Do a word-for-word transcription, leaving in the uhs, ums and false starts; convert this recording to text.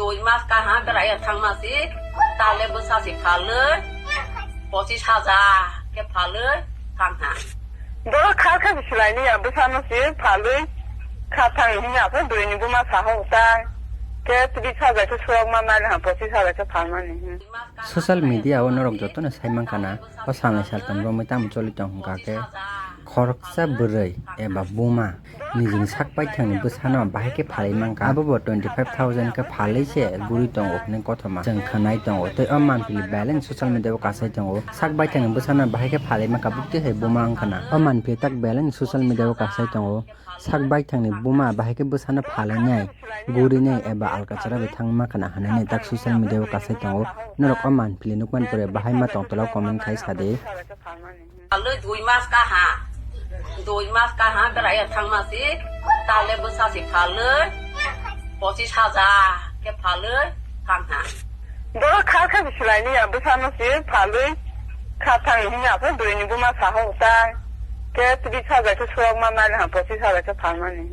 Dui mas kaha berai thangma si, tale bwsa si phalwi, pochis hajar khe phalwi thangha. Doro kha khe bisilai ni ya bwsa no si phalwi kha thang hini apha dui ni buma saha utai. Khe tris hajar khe surak ma nai ha pochis hajar khe phalmani. Social media o norok jotono sai mankha na, o sanai saltam romwi tamo choli tong hwnkha khe khoroksa bwrwi eba buma nijini sak baithangni bwsano bahai khe phalwi mankha. Abo bo twenty five thousand khe phalwi se guri tongo hwnwi kothoma chwng khwnai tongo. Tei o manpili belai no social media o kasai tongo. Sak baithangni bwsano bahai khe phalwi mankha, bukti hai buma wngkha na. O manpili tak belai no social media o kasai tongo. Sak baithangni buma bahai khe bwsano phalwi nai, guri nai eba alkachara bai thangma khana hwnwi nai tak social media o kasai tongo. Norok o manpili nukmani pore bahai ma tong tola comment khai sa de. Phalwi dui mas kaha, dui mas kaha berai thangma si, tale bwsa si phalwi, pochis hajar khe phalwi thangha. Doro kha khe bisilai ni ya bwsa no si phalwi kha thang hini apha dui ni buma saha utai. Khe tris hajar khe surak ma nai ha pochis hajar khe phalmani.